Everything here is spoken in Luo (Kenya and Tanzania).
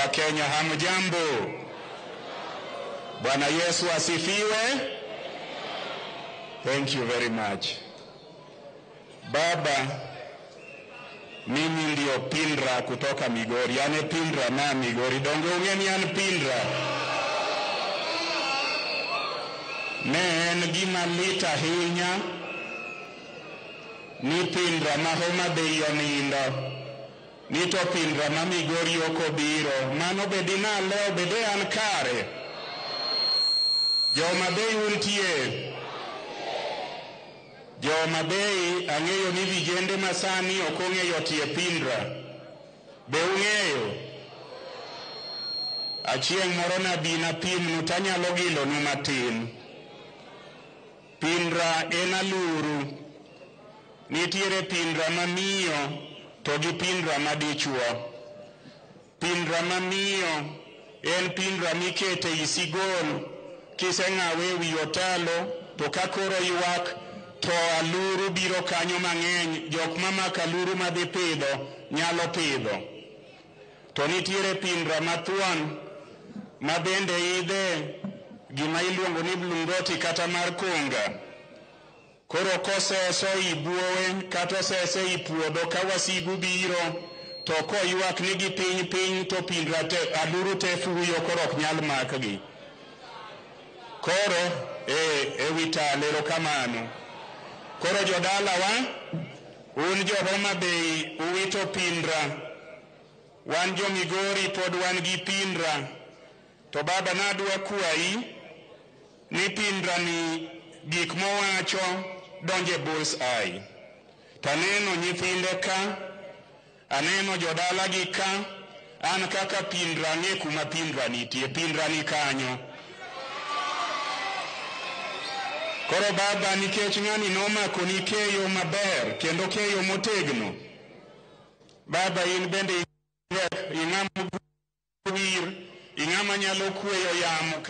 Wa Kenya, hamjambo? Bwana Yesu asifiwe. Thank you very much. Baba, mimi ndio Pindra kutoka Migori. Ane Pindra na Migori. Donge ung'e ni an Pindra. Ne en gima lit ahinya ni Pindra ma Homa Bay onindo ni to Pindra ma Migori ok obiro. Mano be dinalewo bede an kare. Jo Homa Bay untie. Jo Homa Bay ang'eyo ni vijende masani ok ong'eyo tie Pindra. Be ung'eyo? Achieng' moro nabi napimnu tanyalo gilonu matin. Pindra en aluru. Nitiere Pindra mamiyo to gi Pindra madichuo. Pindra mamiyo en Pindra mikete i sigol, kiseng'awe e wi otalo to ka koro ywak to aluru biro kanyo mang'eny. Jok mamako aluru madhi pidho nyalo pidho. To nitiere Pindra mathuon ma bende idhe gima iluongo ni mlungoti kata mar konga. Koro koseso i buowe kata osese i puodho ka wasigu biro to koywak nigi piny piny to Pindra te aluru te fuyo koro ok nyal makgi. Koro ewi tal, erokamano. Koro jodalawa, un jo Homa Bay uwito Pindra, wan jo Migori pod wan gi Pindra. To baba nadwa kwayi ni Pindra ni gik mowacho donje bull's eye. Taneno nyithinde ka, aneno jodalagi ka, an kaka Pindra ang'e kuma Pindra nitie, Pindra ni kanyo. Koro baba, nikech ng'ani nomako ni keyo maber kendo keyo motegno, baba in bende ing'ama wir, ing'ama nyalo kweyo yamo.